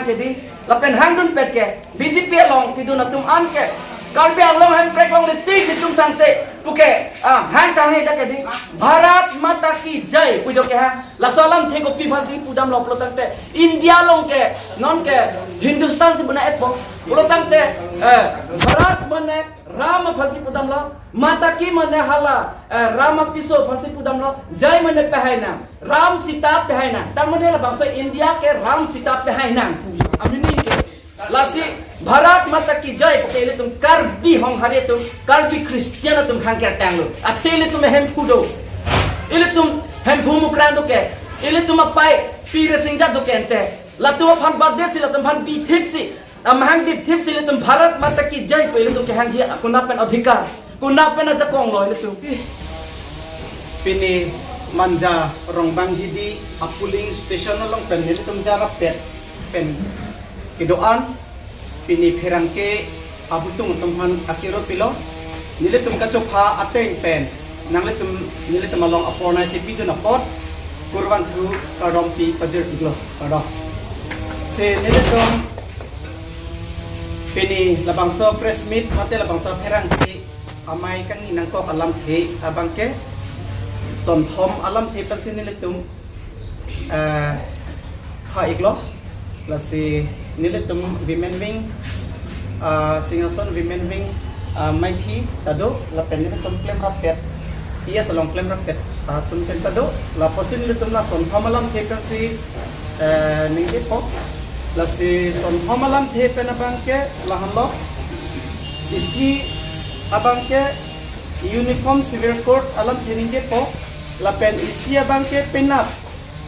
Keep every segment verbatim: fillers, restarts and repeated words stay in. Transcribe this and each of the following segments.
Kedi, lapen hangdunpet ke, B J P along kedun atum an ke, Karbi Anglong hemprek longle tik netum sangse, puke, ah, hang tanghe dak kedi, Bharat Mata Ki Jai, pujo ke ha, laso alamthe kopi aphansi pudamlo pulotangte, India along ke, non ke, Hindustan si buna etpo, pulotangte, eh, Bharat mane, Ram aphansi pudamlo, Mata Ki mane hala, eh, Ram apiso aphansi pudamlo, Jai mane pehai nang, Ram Sita pehai nang. Tar mane labangso India ke Ram Sita pehai nang. Amining ke. Lasi Bharat Mata Ki Jai puke ilitum Karbi Honghari atum, Karbi Christian atum hangker tanglo. Athe ilitum hemphu do. Ilitum hemphu mukrang do ke. Ilitum apai pire singja do ke ente. Latum aphan birthday si, latum aphan bithip si. Amahang dipthip si ilitum Bharat Mata Ki Jai pu ilitum kehangji akuna pen adhikar. Kuna pen ajakong lo ilitum. Pini Manja Rongbang Hidi a polling station along pen ilitum jarap pet pen kedo-an. Pini pherangke abutung atum aphan akiro pilo. Nelitum kachopha ateng pen nanglitum, nelitum along apor na chepidun apot kurvangthu kardom pi pajir iklo, kardom. Si nelitum pini labangso press meet mate labangso pherangke amei kangni nangkok alamthe abangke, Sonthom alamthe pensi nelitum, eh, ha iklo, lasi nelitum women wing, ah, Singhason women wing, ah, maiphi ta do, lapen nelitum klemrappet, P S along klemrappet, ah, atum pen ta do, lapusi nelitum la Sonthom alamthe pensi, eh, ningjepo, lasi Sonthom alamthe pen abangke lahenlo, isi abangke Uniform Civil Code alamthe ningjepo, lapen isi abangke penap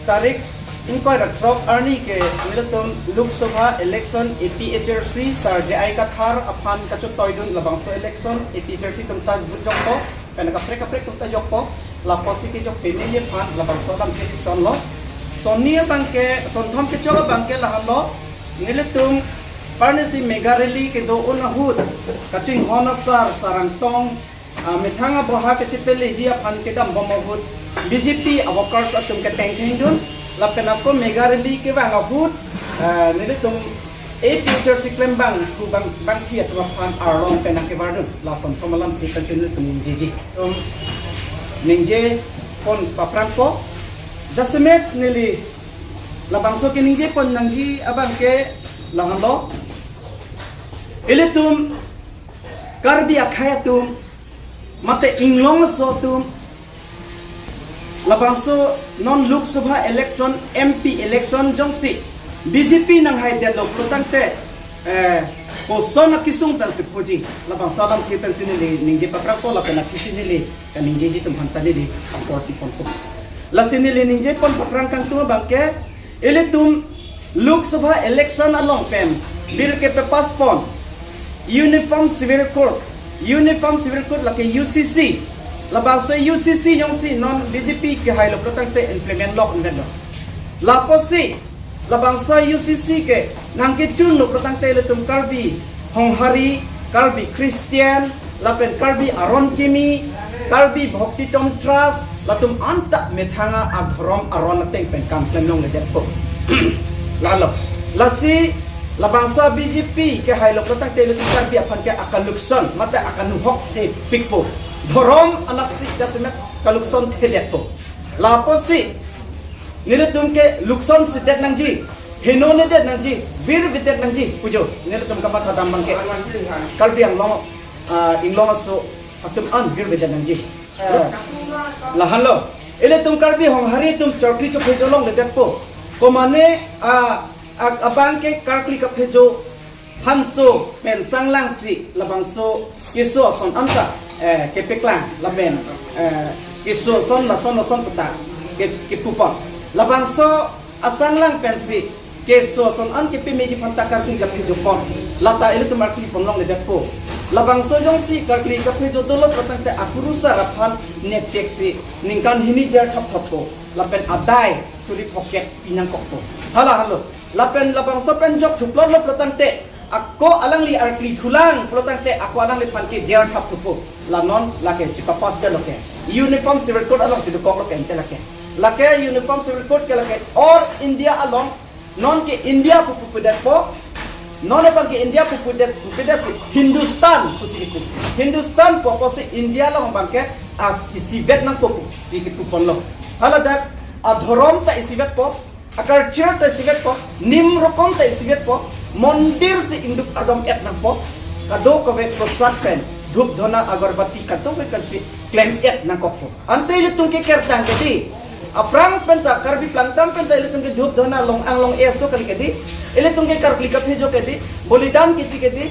tarik ingkoi ra throk arni ke nelitum Lok Sabha election A P H L C Sar J I Kathar aphan kachetoidun labangso election A P H L C atum ta vote jokpo, pen kaprek kaprek atum ta jokpo, lapusi kejok peme aphan labangso alamthe ison lo. Sonni abangke, Sonthom kechok abangke lahenlo, nelitum parnesi mega rally kedo-un ahut kachinghon asar sarangtong, ah, methang aboha kachepeleji aphan kedambom ahut B J P a workers atum keteng thengdun, lapen ako mega rally kevang ahut, ah, nelitum A P H L C klembang ku bang, bangphi atum aphan arlong pen akevardun, la Sonthom alamthe pensi nelitum ningjeji. Tum ningje pon paprangpo, jasemet neli labangso keningje pon nangji abangke lahenlo. Ilitum Karbi akhei atum mate inglong aso atum labangso non Lok Sabha election, M P election jongsi B J P nanghaidetlo pulotangte, eh, koson akisung pensi puji, labangso alamthe pensi neli ningje paprangpo lapen akisi neli kaningjeji atum aphan ta neli apor ti ponpo. Lasi neli ningje pon paprang kangtung abangke, ilitum Lok Sabha election along pen bill kepass pon Uniform Civil Code, Uniform Civil Code lake U C C, labangso U C C jongsi non B J P kehailo pulotangte implement lok invetlo. Lapusi labangso U C C ke nangkechunlo pulotangte ilitum Karbi Honghari, Karbi Christian, lapen Karbi Aron Kimi, Karbi Bhaktitom Trust, latum anta methang adhorom aron ateng pen kam klem longledetpo. Lalo, lasi labangso B J P kehailo pulotangte ilitum Karbi aphan ke akalukson mate akanuhok thepikpo. Dhorom anaksi jasemet kalukson thedetpo. Lapusi nelitum ke lukson si det nangji, heno ne det nangji, virvedet nangji pujo. Nelitum kamatha dam abangke Karbi Anglong, ah, inglong aso atum an virvedet nangji. Eh, lahenlo. Ilitum Karbi Honghari atum charkli chophejo longledetpo. Komane, ah, ak-, abangke karkli kaphejo hanso pen sanglangsi labangso keso ason anta, eh, kepeklang lapen, eh, keso ason lason lason puta ke, kepupon. Labangso asanglang pensi keso ason an kepemeji aphanta karkli kaphejopon. Lata ilitum karkli pon longledetpo. Labangso jongsi karkli kaphejo dolo pulotangte akurusar aphan nechek si ningkan hini jail thapthappo. Lapen adai suri phokep pinangkokpo. Hala halo. Lapen labangso pen jok thuplotlo pulotangte, ako alangli arkli thulang pulotangte ako alangliphan ke jail thapthupo. La non lake chepapass detlo ke. Uniform Civil Code alongsi dokoklo ke ante lake. Lake Uniform Civil Code ke lake all India along Non ke India pu pupudet po. Non abang ke India pu pudet pupudet si Hindustan pusi ipu. Hindustan pu apotsi India along abang ke as isivet nangpo pusi ipu ponlo. Hala dak adhorom ta isivet po, aculture ta isivet po, nim rokom ta isivet po, mondir si induk adom et nangpo, kadokave prosad pen, dhup dhona agarbati kadokave pensi klem et nangkokpo. Ante ilitum ke kertang kedi. Aphrang penta Karbi Plangtam penta ilitum ke dhup dhona long-ang long-e aso kali kedi. Ilitum ke karkli kaphejo kedi. Bolidan kipi kedi.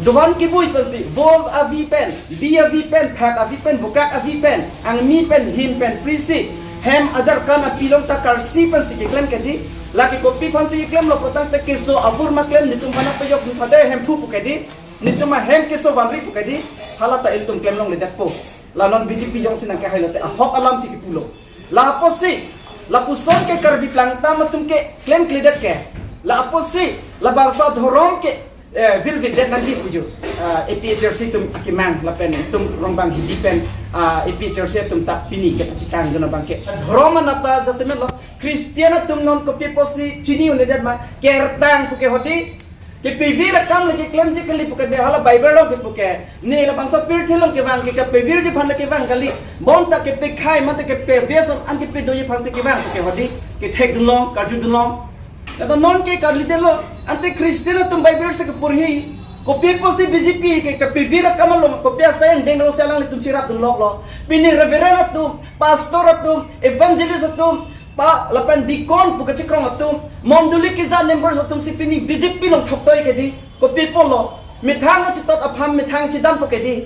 Dovan kibui pensi. Vo avi pen, bi avi pen, phak avi pen, vokak avi pen, angmi pen, him pen, prisi, hem ajar kan api along ta karsi pensi keklem kedi. Lake kopi aphansi keklemlo putangte keso avur ma klem, netum aphan pejok nthade Hemphu pu kedi. Netum ahem keso vanri pu kedi. Hala ta ilitum klem longledetpo. La non B J P jongsi nangkehai lote ahok alam si kipulo. La apotsi, lapuson ke Karbi Plangtam atum ke klem kledet ke. La apotsi, labangso adhorom ke, eh, vilvildet nangji pujo. Ah, A P H L C atum akemang, lapen atum rongbang hidi pen, ah, A P H L C atum ta pini kepachitang dun abang ke. Adhorom anat ta jasemet lo, Christian atum non kopi apotsi chini un'edet ma, kertang pu ke hodi, kepivir akam lake klemji kali pu kedi, hala Bible along kipu ke. Ne labangso pirthe along kevang ke kepivirji aphan lake vang kali. Bonta kepekhai mate kepeveson an kepedoji aphansi kevang ke hodi. Kethek dunlong, karju dunlong. Kata non ke kalidetlo. Ante Christian atum Bible ta keporhi. Kopi apotsi B J P ke kepivir akam along kopi asai angdeng rong si alanglitum chirap dunloklo. Pini reverend atum, pastor atum, evangelist atum, pa lapen deacon pu kachekrong atum, mondoli kejat members atum si pini B J P along thoktoi kedi, kopi apotlo, methang achitot aphan methang chidampo kedi.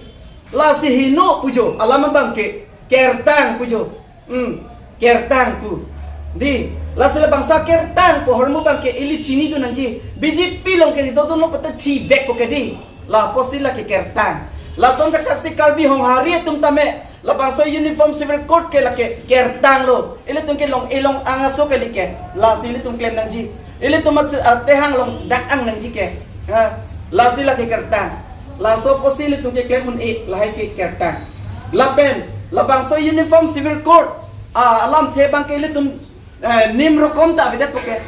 Lasi heno pujo, alam abang ke, kertang pujo. Hmm, kertang pu. Di, lasi labangso kertang pu ahormu abang ke ili chinidun nangji. B J P along ke dodunlo pata thivekpo kedi. La apotsi lake kertang. Lason thakthak si Karbi Honghari atum tame, labangso Uniform Civil Code ke lake kertanglo. Ilitum ke long-e long-ang aso kali ke. Lasi ilitum klem nangji. Ilitum mat atehang along dak-ang nangji ke. Ha, lasi lake kertang. Laso apotsi ilitum ke klem un-e, lahai ke kertang. Lapen, labangso Uniform Civil Code, ah, alamthe abang ke ilitum, eh, nim rokom ta avedetpo ke.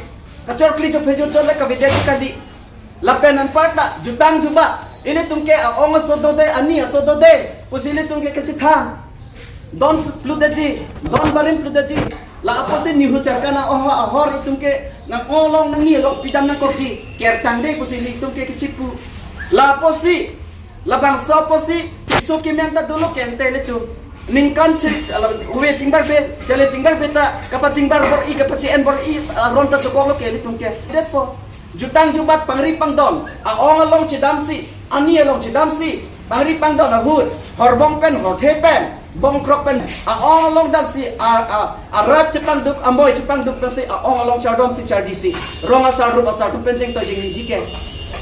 Kachorkli chophe chorchor le kavedet kali. Lapen anparta, jutang jubat. Ilitum ke a-ong aso dode, ani aso dode pusi ilitum ke kachethang. Don plutdetji, don barim plutdetji. La apotsi nihu charkana oho ahor itum ke nang-ong along nangni along pidam nangkokji. Kertangde pusi ilitum ke kachipu. La apotsi, labangso apotsi, so kemen ta dolo kente ilitum. Ningkan chik, ala, uve chingbarbe, chale chingbarbe ta, kapachingbar bor-i, kapachi-en bor-i, ah, ron ta chokoklo ke ilitum ke. Detpo. Jutang jubat pangri pangdon, a-ong along chedamsi, ani along chedamsi, pangri pangdon ahut, horbong pen, horthe pen, bongkrok pen, a-ong along damsi, a, a, arap chepangduk, amoi chepangduk pensi, a-ong along chardomsi chardisi, rong asar rup asar atum pen chengtoi jingniji ke.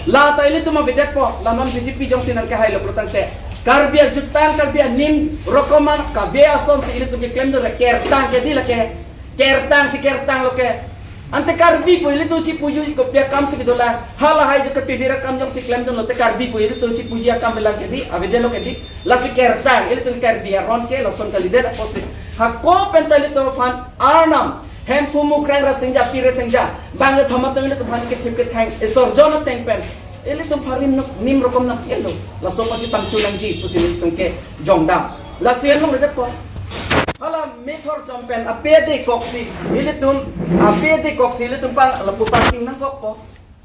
La ta ilitum avedetpo, la non B J P jongsi nangkehai lo pulotangte. Karbi ajutang, Karbi anim, rokoman, kave asonsi ilitum ke klemdun ra kertang kedi lake. Kertang si kertanglo ke. Ante Karbi pu ilitum chipuji kopi akam si kedolang. Halahai do kepivir akam jongsi klemdunlo te Karbi pu ilitum chipuji akam belang kedi, avedetlo kedi. Lasi kertang, ilitum Karbi aron ke, lason kalidet apotsi. Hako penta ilitum aphan, Arnam, Hemphu Mukrang Rasinja, Pi Rasinja. Bang kethom atum ilitum aphan kethip kethang, isor jon ateng pen. Ilitum aphan nim, nim rokom nangpi-etlo. Laso apotsi pangchun nangji pusi ilitum ke jongdam. Lasi anong ledet ko. Hala methor jom pen apede koksi ilitum, apede koksi ilitum pang lapu parking nangkokpo.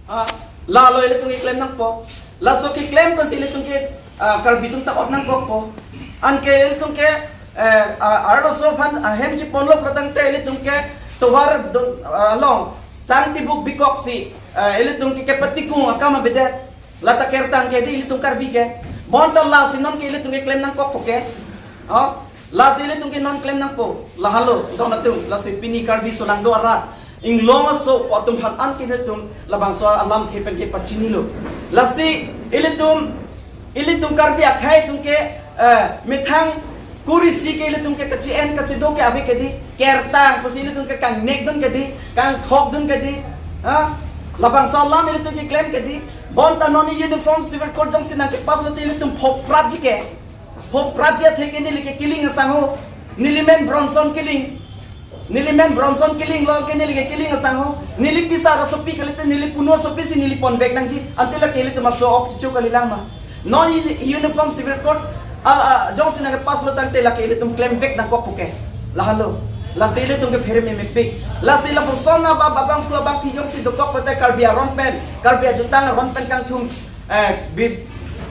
Ah, lalo ilitum keklem nangpo. Laso keklem pensi ilitum ke, ah, Karbi atum ta ot nangkokpo. Anke ilitum ke, eh, ah, arloso aphan ahem chiponlo pulotangte ilitum ke tovar do-, ah, along sang tibuk bikoksi, eh, ilitum ke kepatikung akam avedet. Lata kertang kedi ilitum Karbi ke. Bonta lasi non ke ilitum keklem nangkokpo ke. Oh, lasi ilitum ke non klem nangpo. Lahalo, don atum, lasi pini Karbi solangdo arat. Inglong aso atum aphan an ke ilitum labangso alamthe pen kepachinilo. Lasi ilitum, ilitum Karbi akhei atum ke, eh, methang kurisi ke ilitum ke kachi-en kachido ke ave kedi, kertang pusi ilitum ke kangnekdun kedi, kangthokdun kedi. Ha? Labangso alam ilitum keklem kedi. Bonta non Uniform Civil Code jongsi nangkepass lote ilitum phopratji ke. Phopratji athe ke neli ke Killing asangho. Neli men Bronson Killing. Neli men Bronson Killing lo ke neli ke Killing asangho. Neli pisa asopi kalite neli puno asopi si neli ponvek nangji. Ante lake ilitum aso ok chicho kalilang ma. Non uni-, uniform civil code, ah, ah, jongsi nangkepass lo tangte lake ilitum klemvek nangkok puke. Lahenlo. Lasi ilitum ke phere memepik. Lasi lapuson abang abang pu abang pi jongsi dokok lote Karbi aron pen, Karbi ajutang aron pen kangthum, eh, bi-,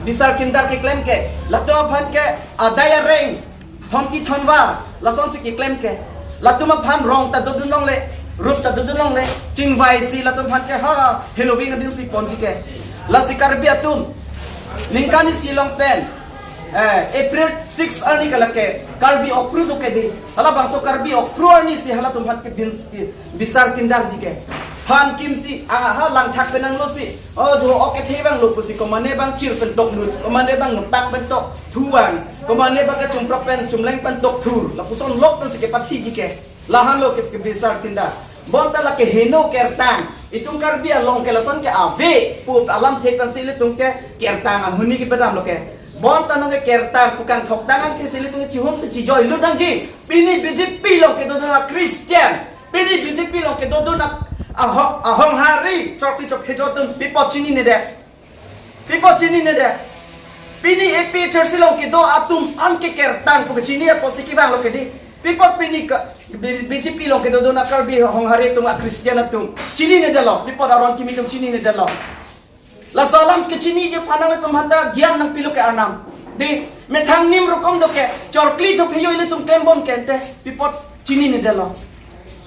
bisar kindar keklem ke. Latum aphan ke adai areng, thonti thonvar, lasonsi keklem ke. Latum aphan rong ta dodun longle, rup ta dodun longle, chingvaisi latum aphan ke ha, Halloween adim si ponji ke. Lasi Karbi atum, ningkan isi along pen, eh, April six arni ke lake, Karbi Okpru do ke di. Halabangso Karbi Okpru arni si halatum aphan ke bin, bisar kindarji ke. Han kimsi, ah, ha langthak penang lo si. Oh, jo ok kethe abang lo pusi, komane abang chir pen tok lut, komane abang nupang pen tok thuang, komane abang kechumprok pen chumleng pen tok thur. Lapuson lok pensi kepathiji ke. Lahenlo ke, kebisar kindar. Bonta lake heno kertang. Itum Karbi along ke lason ke ave pu alamthe pensi ilitum ke kertang ahuni kepedam lo ke. Bonta nonke kertang pu kangthok dang angke si ilitum ke chihum si chijoi lut nangji. Pini B J P along kedodun a-Christian, pini B J P along kedodun a, ahok, ahonghari, chokri chok hejotun, pi apot chinine det. Pi apot chinine det. Pini A P H L C along kedo atum an ke kertang pu kechini apotsi kevang lo ke di. Pi apot pini ke B-, B J P along kedodun a-Karbi honghari atum a-Christian atum chinine detlo. Pi apot aron kimi atum chinine detlo. Laso alam kechiniji aphan nanglitum aphanta gyan nangpilo ke Arnam. Di, methang nim rokom do ke, chokri chok hejo ilitum klembom ke ante, pi apot chinine detlo.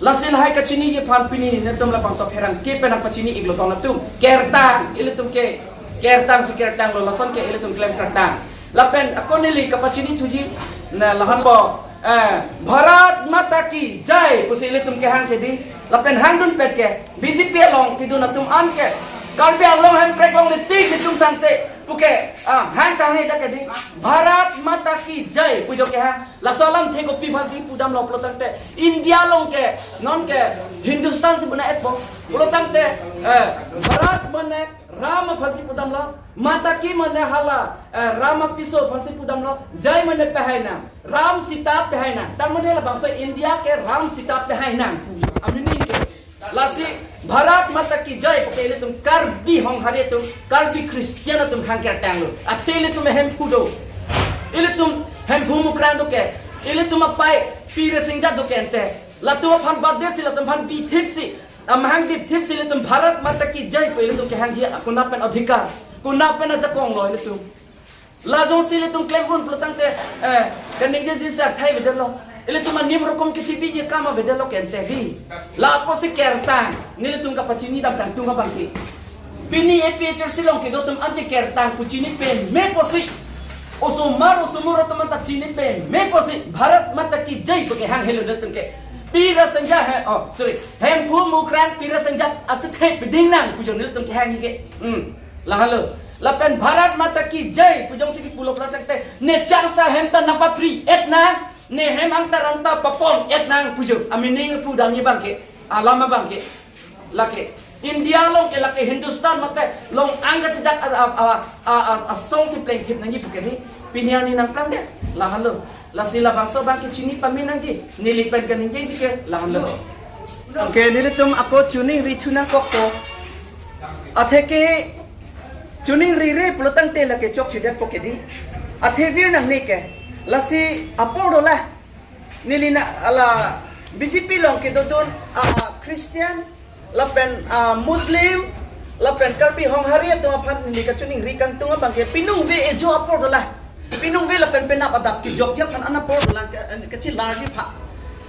Lasi lahai kechiniji aphan pini nelitum labangso pherangke pen nangpachini iklo ton atum. Kertang, ilitum ke, kertang si kertang lo, lason ke ilitum klem kertang. Lapen ako neli kapachini thuji, na lahenpo, eh, Bharat Mata Ki Jai pusi ilitum kehang ke di. Lapen hangdunpet ke, B J P along kedun atum an ke, Karbi Anglong hemprek longle tik ilitum sangse puke, ah, hang tanghe dak ke di. Bharat Mata Ki Jai pu jo kehang. Laso alamthe kopi aphansi pudamlo pulo tangte, India along ke, non ke, Hindustan si buna-etpo pulo tangte, eh, Bharat mane Ram aphansi pudamlo, Mata Ki mane hala, eh, Ram apiso aphansi pudamlo, Jai mane pehai nang, Ram Sita pehai nang. Tar mane labangso India ke Ram Sita pehai nang pu a-meaning ke. Lasi Bharat Mata Ki Jai puke ilitum Karbi honghari atum, Karbi Christian atum hang kertang lo. Athe ilitum hemphu do. Ilitum Hemphu Mukrang do ke. Ilitum apai Pi Rasinja do ke ante. Latum aphan birthday si, latum aphan bithip si, amahang dipthip si ilitum Bharat Mata Ki Jai pu ilitum kehangji, akuna pen adhikar, kuna pen ajakong lo ilitum. La jongsi ilitum klem un pulo tangte, eh, kaningjeji si athai avedetlo. Ilitum anim rokom kechibiji akam avedetlo ke ante di. La apotsi kertang, nelitum kapachini dam kangtung abang ke. Pini A P H L C along kedo atum ante kertang pu chini peme pusi, osomar osomar atum anta chini peme pusi, Bharat Mata Ki Jai pu kehang helo nelitum ke. Pi Rasinja he, oh, sorry, Hemphu Mukrang Pi Rasinja achethe peding nang pu jo nelitum kehangji ke. Hmm. Lahenlo. Lapen Bharat Mata Ki Jai pu jongsi kipulo pulo tangte, ne charsa hem ta nangpapri-et nang, ne hem angtaran ta papon-et nang pu jo a-meaning pudamji abang ke, alam abang ke. Lake India along ke, lake Hindustan mate along angka sidak a, a, a, a, a, asong si plengthip nangji puke di, pini arni nangplangdet. Lahenlo. Lasi labangso abang ke chini pame nangji, neli pen kaningjeji ke lahenlo. Okay, nelitum ako choningri thu nangkokpo. Atheke choningri re pulo tangte lake chokchedetpo ke di. Athe vir nangne ke. Lasi apor dola. Neli na hala B J P along kedodun a-Christian, lapen a-Muslim, lapen Karbi honghari atum aphan neli kachoningri kangtung abang ke, piningve ejo apor dola. Piningve lapen penap adap kejokji aphan an apor dola ke, kachelarji aphan.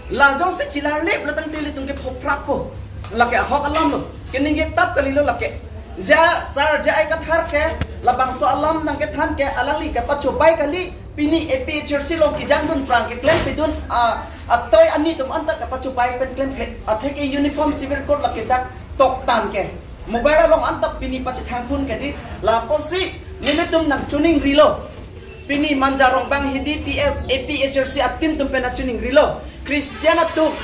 La jongsi chelarle pulo tangte ilitum ke phophrappo. Lake ahok alam lo. Keningje tap kalilo lake. Ja, Sar J I Kathar ke, labangso alam nangkethan ke, alangli ke pachobai kali, pini A P H L C along kejangdun prang keklem pedun, a, atoi ani atum anta kapachobai pen klemkle. Atheke uniform civil code lake dak toktan ke. Mobile along anta pini pachethangphun ke di, la apotsi nelitum nangchoningrilo. Pini Manja Rongbang Hidi P S A P H L C a-team atum pen achoningrilo. Christian atum,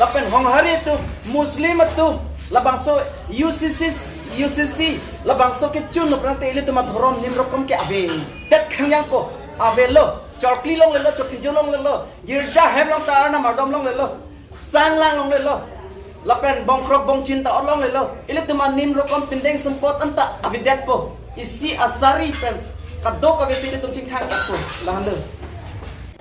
lapen honghari atum, Muslim atum, labangso U C C, U C C, labangso kechun lo prangte ilitum adhorom nim rokom ke ave. Tet khangyang ko, avelo. Chokri longlelo, chokri jo longlelo. Girja hem along ta Arnam ardom longlelo. Sang lang longlelo. Lapen bongkrok bongchin ta or longlelo. Ilitum anim rokom pindeng sumpot anta avedetpo. Isi asari pen kadokave si ilitum chingthang-etpo. Lahenlo.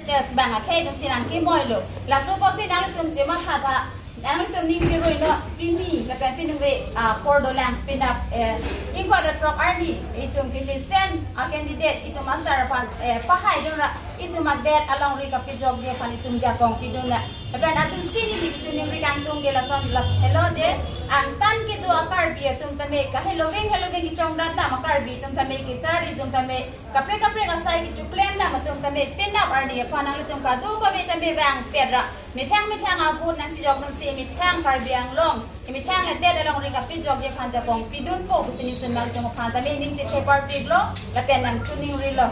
Ses bang akhei atum si nangkimoilo. Laso apotsi nanglitum chematha tha. Nanglitum ning chiruilo, pini lapen piningve, ah, apor dolang penap, eh, ingkoi ra throk arni itum kemesen a-candidate itum asar aphan, eh, pahaidun ra itum adet alongri kapejokji aphan itum jakong pidun na. Lapen atum si neli kachiningri kangtung ke lason lap helo je, angtan kedo a-Karbi atum tame kahelo veng helo veng kechongdat dam a-Karbi atum tame kecharli atum tame kaprek kaprek asai kechoklem dam atum tame penap arni aphan nanglitum kadokave tame vangpet ra methang methang a-vote nangchejok dunsi methang Karbi Anglong, methang adet alongri kapejokji aphan jakong pidunpo pusi nelitum nanglitum aphan tame ning chethe parpiklo, lapen nangchiningrilo.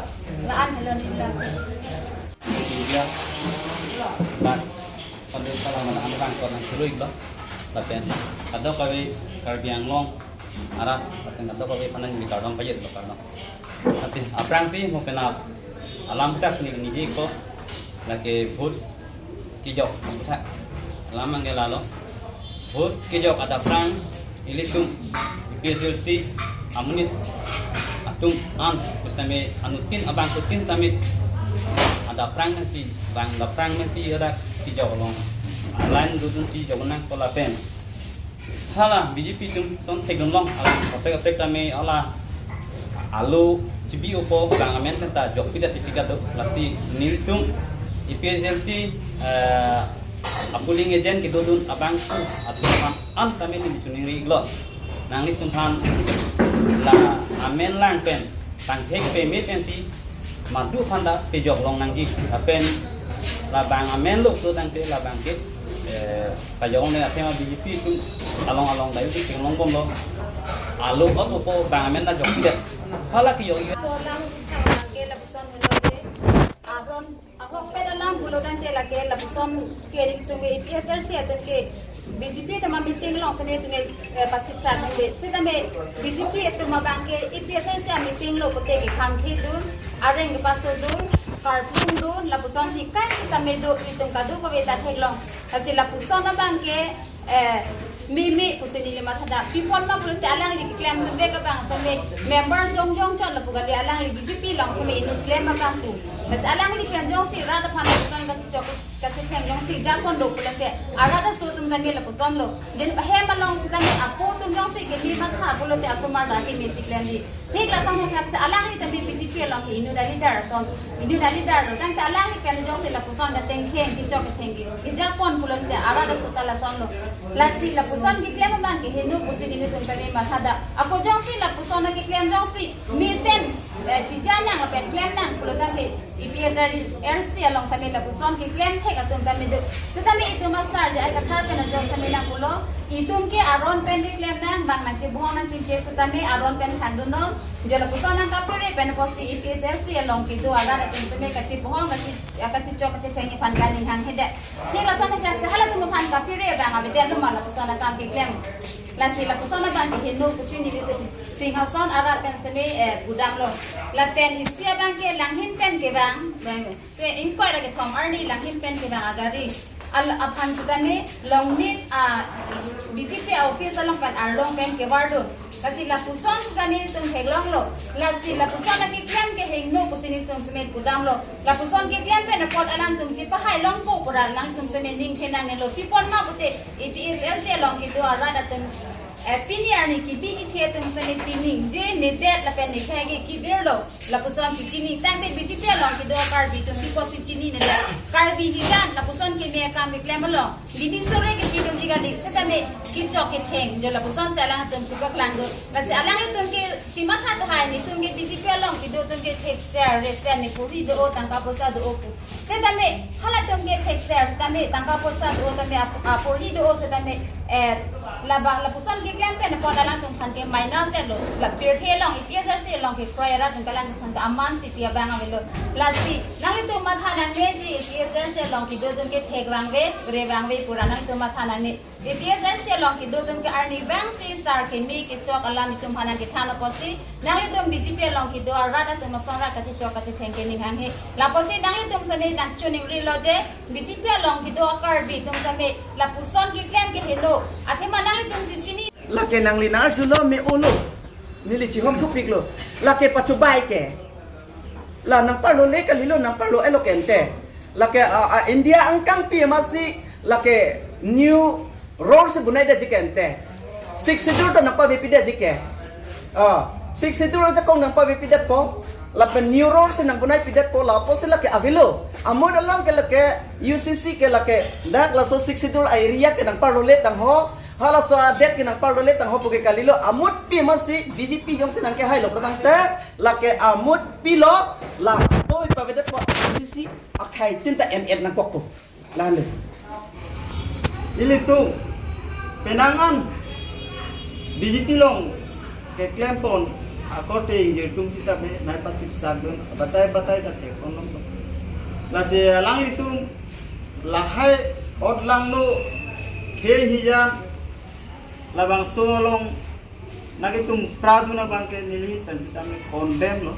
La-an helo neli la. Media, bat, pada salam anak bangkot nangchiruilo. Lapen kadokave Karbi Anglong arat, lapen kadokave aphan neli kardom pajirlo, kardom. Lasi aphrangsi mo penap alam tak ni niji ko, lake vote kejok, alam abangke lalo. Vote kejok adaphrang ilitum APHLC amonit atum an sitame anuttin abangphutin sitame adaphrang si, bang adaphrang si ada kejok along line dodun kejok nangpo lapen hala BJP atum son thekdunlong, hala kaprek kaprek tame hala alo chibi-opo, bang amen pen ta jokpidet pipik ado. Lasi nelitum APHLC, eh, a-polling agent kedodun abang atum aphan an tame neli chiningrilo. Nanglitum aphan la amen lang pen tangthek peme pensi madu aphan ta pejok long nangji. Lapen labang amen lo pulotangte labang ke, eh, kajok ne athema BJP atum along along dayu ti penglongbomlo. Alo ot-opo bang amen ta jokpidet. Hala kejok. So lang thang lang ke lapuson helo je. Aron ahokpet alam pulotangte lake lapuson ke itum ke APHLC atum ke BJP atum a-meeting along sitame itum ke, eh, pasik sa nangbe. Sitame BJP atum abangke APHLC a-meeting lo pute kekhang khidun, areng kepasodun, karplungdun, lapusonsi kai sitame do itum kadokave ta theklong. Lasi lapuson abangke, eh, meme pusi neli mathadam. Pi apot ma pulote alangli keklemdunvek abang sitame member jongjong chot lapu kali, alangli BJP along sitame inut klem abang pu. Lasi alangli pen jongsi rat aphan lapuson kachechok kachetheng jongsi jakong do pulote arat aso atum tame lapusonlo. Jen pahem along sitame apo atum jongsi keme matha pulote asomar ta kemesi klemji. Thik lason thakthak si alangli tame BJP along ke inut a-leader ason, inut a-leader lo. Tangte alangli pen jongsi lapuson katengkheng, kechok ketheng ke, kejakong pulote arat aso ta lasonlo. Lasi lapuson keklem abangke heno pusi nelitum tame mathadam. Ako jongsi lapuson keklem jongsi mesen, eh, chijanang lapen klemnang pulotangte APHLC along tame lapuson keklem thek atum tame do. Sitame itum asar je ai kathar pen ajok tame nangpulo. Itum ke aron pen keklemnang, bang nangchebohong nangchingchek sitame aron pen thandunnon. Je lapuson nangkaphere pen apotsi APHLC along kedo arat atum tame kachebohong, kachi, kachechok kachetheng aphan kaning hanghedet. Thik lason thakthak si halatum aphan kaphere abang avedetlo ma lapuson akam keklem. Lasi lapuson abangke heno pusi nelitum Singhason arat pen sitame, eh, pudamlo. Lapen isi abangke Langhin pen kevang, eh, ke ingkoi ra kethom arni Langhin pen kevang agari al aphan sitame Longnit a-BJP a-office along pen arlong pen kevardun. Lasi lapuson sitame itum theklonglo. Lasi lapuson akeklem ke heno pusi nelitum sitame pudamlo. Lapuson keklem pen apot alangtum chepahai longpo pura alangtum sitame ning thenangnelo. Pi apot ma pute APHLC along kedo arat atum, eh, pini arni kebi kethe atum sitame chiningje, nedet lapen nekhai ke kebirlo. Lapuson chechini tangte BJP along kedo Karbi atum pi apotsi chininedet. Karbi hijan lapuson keme akam keklem along bini sore kepidunji kali sitame kechok ketheng jo lapusonsi alangtum chepaklangdun. Lasi alanglitum ke chematha tahai, netum ke BJP along kedo atum ke thekser resen ne porhi do-o, tangka poisa do-o pu. Sitame halatum ke thekser sitame tangka poisa do-o tame ap-, aporhi do-o sitame, eh, labang lapuson keklem pen apot alangtum aphan ke minus det lo. La pirthe along APHLC along kekroi arat atum kelang aphan ke aman si pi abang avelo. Lasi nanglitum matha nangne ji, A P H L C along kedo atum ke thek vangve, re vangve pu ra nanglitum matha nangne. A P H L C along kedo atum ke arnivang si sar keme kechok alam itum aphan nangkethan apotsi, nanglitum B J P along kedo arat atum asong rat kachechok kachetheng ke ning hanghe. Lapusi nanglitum sene nangchoningrilo je, B J P along kedo a-Karbi atum tame lapuson keklem ke heno. Athema nanglitum chechini. Lake nangli nangjulo me-olo. Neli chihom thupiklo. Lake pachobai ke. La nangparlo le kalilo, nangparlo-etlo ke ante. Lake, ah, ah, India angkangpi amatsi lake new road si bonaidetji ke ante. Sixth Schedule ta nangpavepidetji ke. Ah, Sixth Schedule ajakong nangpavepidetpo. Lapen new road si nangbonaipidetpo, lapusi lake avelo. Amut along ke lake U C C ke lake dak laso Sixth Schedule a-area ke nangparlo le tangho. Halaso adet ke nangparlo le tangho pu ke kalilo, amutpi amatsi B J P jongsi nangkehailo tangte, lake amutpilo, la toi pavedetpo U C C akhai tin ta en-et nangkokpo. Lale. Ilitum penang an B J P along keklempon akorte ingjir atum sitame nai pasiksak dun, batai batai ta thekpon long. Lasi alanglitum lahai ot langno khei hijan labangso along nangketum pradun abang ke neli pen sitame condemn lo.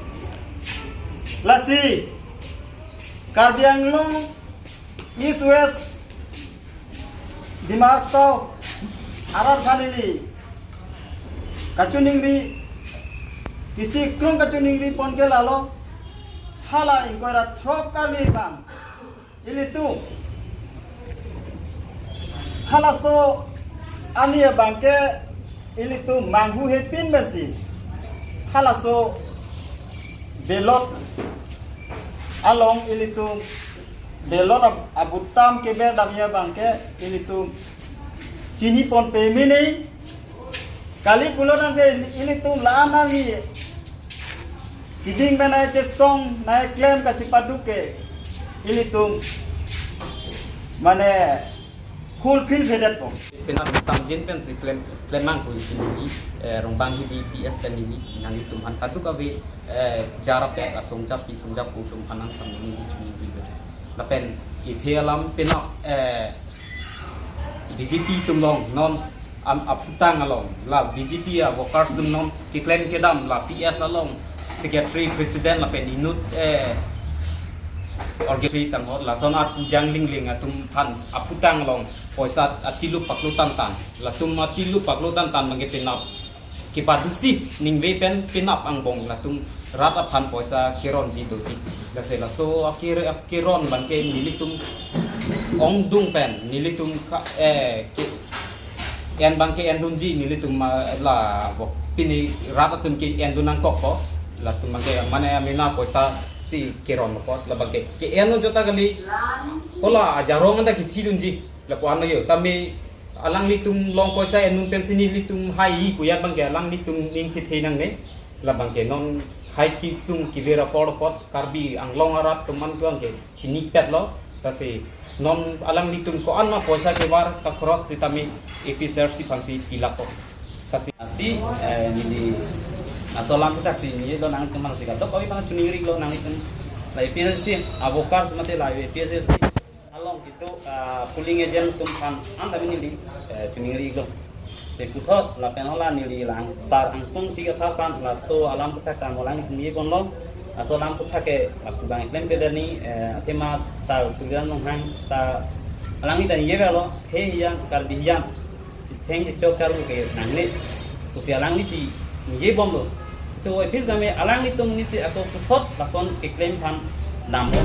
Lasi Karbi Anglong East West Dima Hasao arat aphan neli kachoningri, isi krung kachoningri pon ke lalo, hala ingkoi ra throk kali bang ilitum halaso ani abang ke ilitum manghu hepin pensi halaso ballot along ilitum ballot ab-, abutam keber damji abang ke ilitum chinipon peme nei. Kali pulo tangte ilitum la-an ani keding pen nangchesong nangklem kachipaduk ke ilitum mane fulfill-vedetpo. Penap samjin pensi klem, klem mang pu isi neli, eh, Rongbang Hidi P S pen neli, nanglitum aphan kadokave, eh, jarap pek asong japi, song japo atum aphan nang samjin neli chuningri. Lapen ithe alam penap, eh, B J P atum along non am aphutang along la B J P a-workers atum non keklem kedam la P S along secretary, president lapen inut, eh, org-, secretary tangho lason arpu jangling ling atum aphan aphutang along poisa atilu paklo tantan, latum atilu paklo tantan abang ke penap kepadusi ningve pen penap angbong latum rat aphan poisa keronji dopik. Lasi laso akir-, akiron abang ke nelitum ongdung pen nelitum ka, eh, ke, en abang ke endunji nelitum ma, la vok pini rat atum ke endun nangkokpo. Latum abang ke mane amena poisa si keron apot labang ke ke-en jota kali. Hala ajarong anta kethidunji lapu ano yo tame alanglitum along poisa endun pensi nelitum hai pu ajat abang ke alanglitum ning chethe nangne. Labang ke non hai kesung kever apor apot Karbi Anglong arat atum an tuang ke chinipetlo. Lasi non alanglitum ko-an ma poisa kevar ta cross sitame A P H L C aphansi pilakpo. Lasi, lasi, eh, neli laso alam aputhak si neli do nangtum aphansi kadokave abang chuningrilo nanglitum. La A P H L C a-workers mate la A P H L C along kedo, ah, polling agent atum aphan anta neli, eh, chuningrilo. Si puthot lapen hala neli lang sar angtung tiga thapan laso alam aputhak ta molang ningje ponlo. Laso alam aputhak ke lapu abang klem kedo ni, eh, athema sar Tuliram Ronghang ta alangli ta ningje ponlo, khei hijan, Karbi hijan chetheng chechok charli ke nangne pusi alangli si ningje bomlo. To office name alanglitum nisi ako puthot lason keklem aphan damlo.